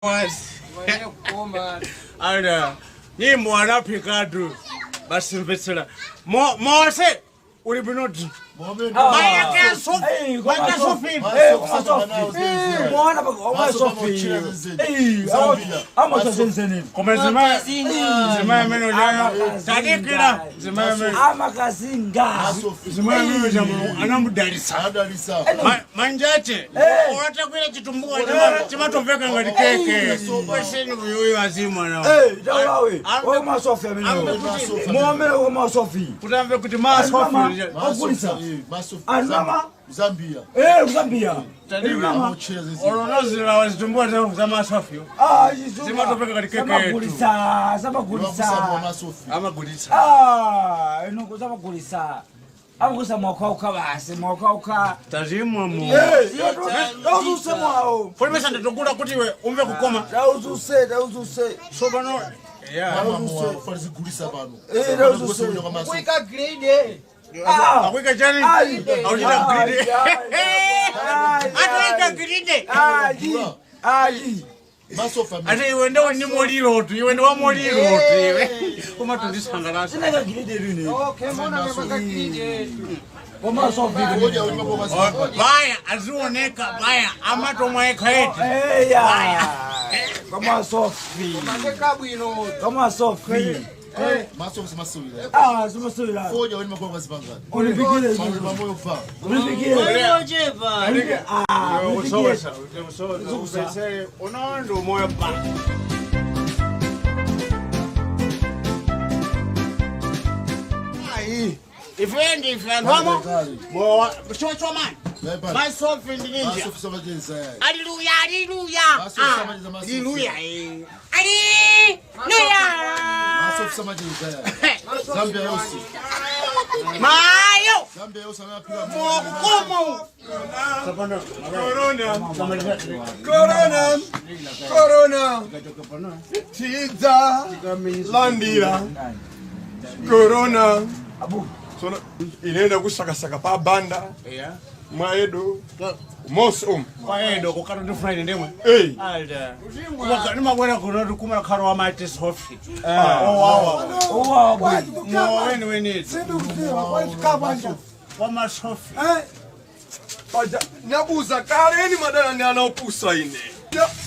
Was. Ada nyimbo anaphikatu basi mvetsera mose uli bwinotu koma zimayi amene ujayo tadikira zimayi amene Amakazinga. Zimayi amene uja Mulungu anamudalitsa. Adalisa. Manjache watakwira chitumbuwa chimatomveka ngati keke kweseni uyuyu azimwa nawo. Taulawe wakumasofi amenewo muomere wakumasofi. Kuti amve kuti masofi. Ogulitsa. Anama. Zambia. Kuzambia. Olonozirawa zitumbuwa za masofiyo zimatopeka ngati keke yetu. Samagulitsa, samagulitsa. Amagulitsa. Ino samagulitsa, amagulitsa mwakhauka basi, mwakhauka. Tazimwa mu. Tauzuse mwawo. Polimesa nditogula kuti iwe umve kukoma. Tauzuse, tauzuse. Tsopano yeah. Falizigulisa pano. Kuika grade. Akuika chani? Akuchita gride. Atoika gride. Ayi. Masofa. Ati iwe ndiwe ndi molirotu, iwe ndi wa molirotu iwe umatundisangalasa. Sinaka gride lini. Okay, mona mepaka grade. Komasofi. Baya azioneka baya amatomwa ekha eti. Eya. Komasofi. Mateka bwino. Komasofi. Masofa simasewera. Ah, simasewera. Foja weni makola kwazipangani. Unifikire. Pamoyo fa. Unifikire. Ochepa. Ah, unifikire. Usosa, usosa, unondo moyo pa. Ife ndi ife anthu amo chochomani masofi ndi ninja. Masofa samacheza. Haleluya, haleluya. Masofi samacheza masofi. Haleluya. Haleluya. Masofa samacheza. Zambia yose. Mayo. Zambia yose anapika. Mokukomo. Corona, Corona, Corona, Tidza, Landira, Corona. Sono inaenda kusakasaka pa banda mwaedo mose umu. Kwaedo kokati ndifuna ine ndemwe. Ei, Alda. Nimabwera kuno tikumala khalo wa maiti sofi. Owawa. Owawa bwino. Mowa weni weni. Wa masofi. Paja nabuza kale eni madala ndi anaopusa ine.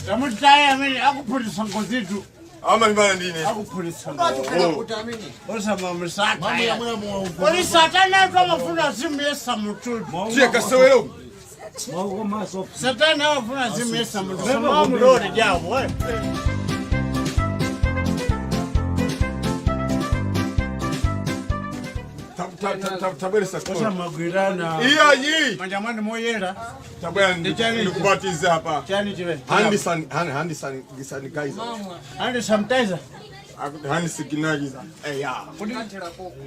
Tamutaye amene akuphulitsa ngozitu. Amalimbana ndine. Akuphulitsa Kachokera kuti amene. Osamamisata. Mamwe mwe mwe. Kodi satana amafuna zimuyesa mututu. Tiye kasewero umu. Komasofi. Satana amafuna zimuyesa mututu. Samamulole jawo. Tabweresa kona. Osamagwirana. Iyayi. Manja mwani moyera. Tabwera Ndichani? ndikubatize apa. Chani chive. Handi san handi san sanitizer. Handi sanitizer. Handi sanitizer. Eya.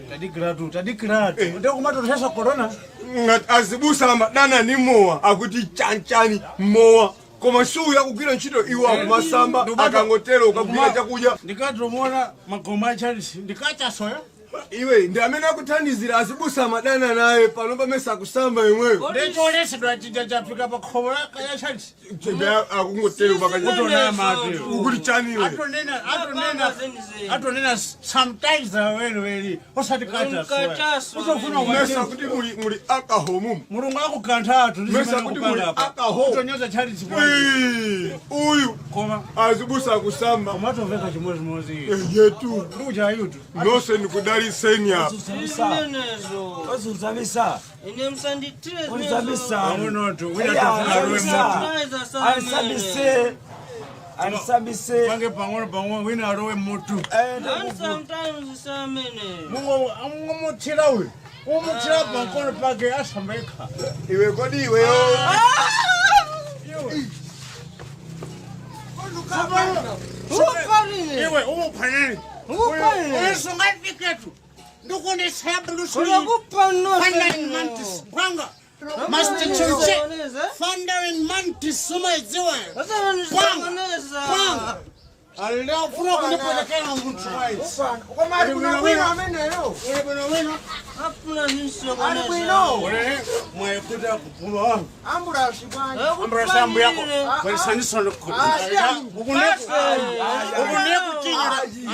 Tadikiratu, tadikiratu. Ndikumatotesa corona. Ngati azibusa amadana ni mowa akuti chanchani mowa koma suyu akugwira ntchito iwo akumasamba akangotero ukagwira chakudya. Ndikatomuona magoma a Charles ndikachasoyo. Iwe ndi amene akuthandizira azibusa amadana naye pano pamene akusamba yemweyo. Ndicholesedwa chija chafika pa khomo la ya Charles. Chebe akungotero pakati. Kutonena mati. Ukuti chani iwe? Atonena, atonena, atonena sanitizer weli weli. Osati kachasoyo. Kachaso. Usofuna Mesa wati. kuti muli alcohol mumu. Mulungu akukantha athu. Mesa kuti muli alcohol. Utonyoza Charles bwanji. Ii, uyu Koma azibusa akusamba. umatomveka chimozimozi. Yetu Ndikucha yutu. nonse ndikudaliseni apa. Zimenezo. Ozunzamisa. Ine msanditire Unzamisa. Amunotu. Wina Eya, tofuna aluwe unzamisa. mutu. Ansambise. Ansambise. Pange pang'ono pang'ono wina alowe mutu. And sometimes samene. Mungomuthira uyu. Umuthira pang'ono pake asambekha. Iwe kodi iweyo. Uparine. Iwe umuphanani. Uphanani. Usungafiketu. Ndikuonesa Bruce Kuna Lee. kupa Thundering Mantis. Bwanga. Master Chunche. Thundering Mantis sumaidziwa. Bwanga. Bwanga. Alafuna kundipelekera munthu wayi. Upana. Koma ali bwino bwino ameneyo. Uli bwino bwino. Afuna Ali zinsokoneza. bwino. Ulele mwayekuta kupuma. Ambulasi bwanji. Ambulasi ambu yako. Kwelisanisona ukunekuchinyira.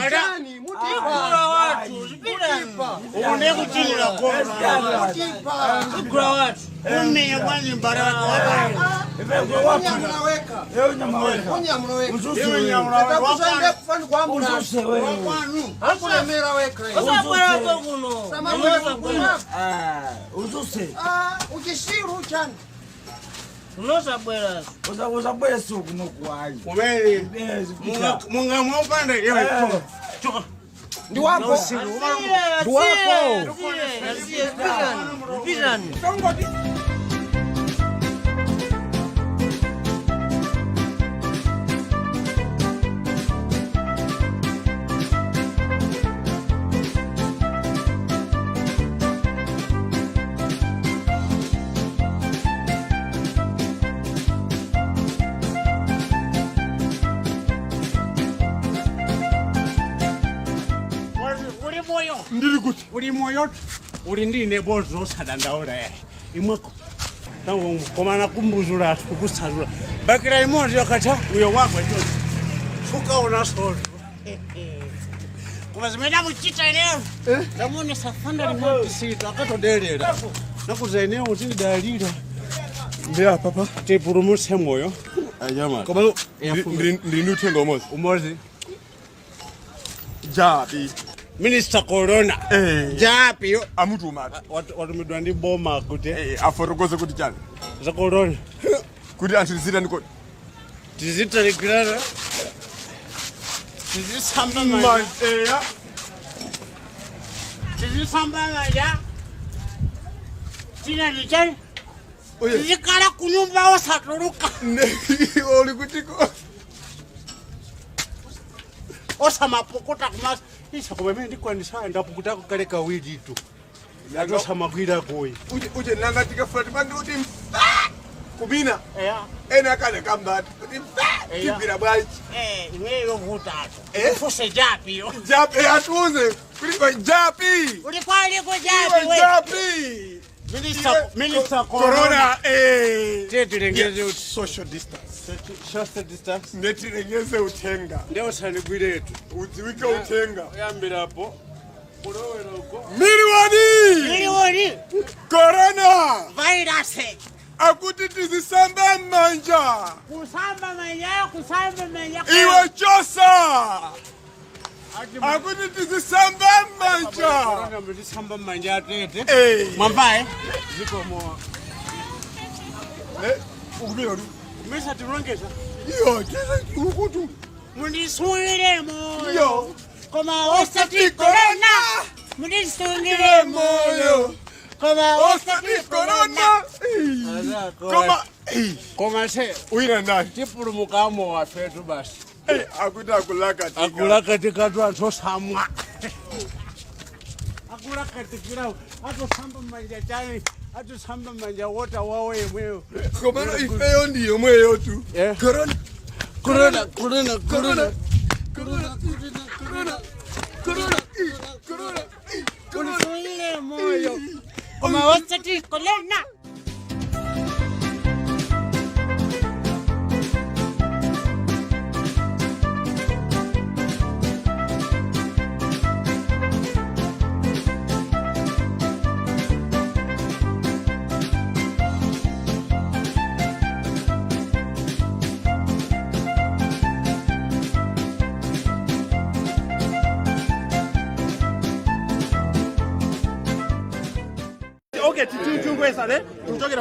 Ala Chani mutipa. Igula watu, zipitani. ukunekuchinyira kona. Mutipa. Igula watu. Umenya kwanyi mbaraka wabaya. Unyamula weka. Ewe nyama weka. Unyamula weka. Uzuse Iwe wewe. nyamula Takusaende kufani kwa ambulasi. Uzuse wewe. Wakwanu. Akulemera weka. Usabwerako kuno. Samabwera kuno. Ah, uzuse. Ah, uchisiru chani. Unosabweraso. Usabwere suku nokuwayi. Umeli. Eh, zipita. Munga mwopanda iwe. Choka. Ndi wako. Asiye, asiye, asiye, zipitani. Zipitani. Uli moyo. Ndili kuti. Uli moyo. Uli ndine bozo osadandaula imweko. Tango komana kumbuzula kukusazula. Bakira imodzi yakata uyo wagwa chose. Sukaona sozo. Koma zimene amuchita ineyo. Ndamuone safanda limodzi akatodelera. Nakuza ineyo utindalira. Ndi apa pa. Tipulumutse moyo. Ajama. Komano ndili ndi uthenga umodzi. Umodzi. Japi. Minister Corona. Eh. Japi. Amutuma. Watumidwa ndi boma kuti Eh, afotokoze kuti chani. za corona. Kuti anthu tizita ndikoti. Tizitalikirana. Tizisamba manja. Eya. Tizisamba manja. Tina ndichani. Oye. Tizikhala kunyumba osatuluka. Oli kutiko. Osamapukuta kumasa. Isa koma imene ndikwanisa ndapukutako kale kawiri tu. Atosamakwira kuyi. Uje uje nanga tikafuna tipange kuti mfa. Kumina. Eya. Ena akale kambati. Kuti mfa. Eya. Tigwira bwanji. Eh, imene yovutatu. Eh? Ufuse japiyo. Japi atuze. Kuti kwa japi. Uli kwaliko Iwe japi we. japi. Minister, Minister Corona. Corona. Eh. Tiye tilengeze Yeah, social distance. Social distance. Ndetilengeze uthenga. Ndeosanigwiretu. Udziwike uthenga. Kuyambirapo. Kulowera uko. Miliwani. Miliwani. Corona. Virus. Akuti tizisamba manja. Kusamba manja, kusamba manja. Iwe chosa. Akuti tizisamba manja. Corona muzisamba manja atete. Eh. Mwamvae? Zikomo. Eh, ukubira tu. Misa tilongeza. Iyo, tize ukutu. Mundisungire moyo. Iyo. Koma osati corona. Mundisungire moyo. Koma Osati corona. Eh. Koma. Eh. Koma se Uira ndani. tipulumukamo wafetu basi. Eh, akuti akulakatika. Akulakatikatu anthu osamwa. Akulakatikirawo atosamba manja chani atosamba manja wota wawo yemweyo. Komano ifeyo ndiyo mweyo tu. Eh. Corona. Corona, corona, Corona. Corona. Corona. Corona. Eh, Corona. Eh, Corona. Mundisungire moyo. Koma osati corona. Okay, tichungwesa ne? Tuchokera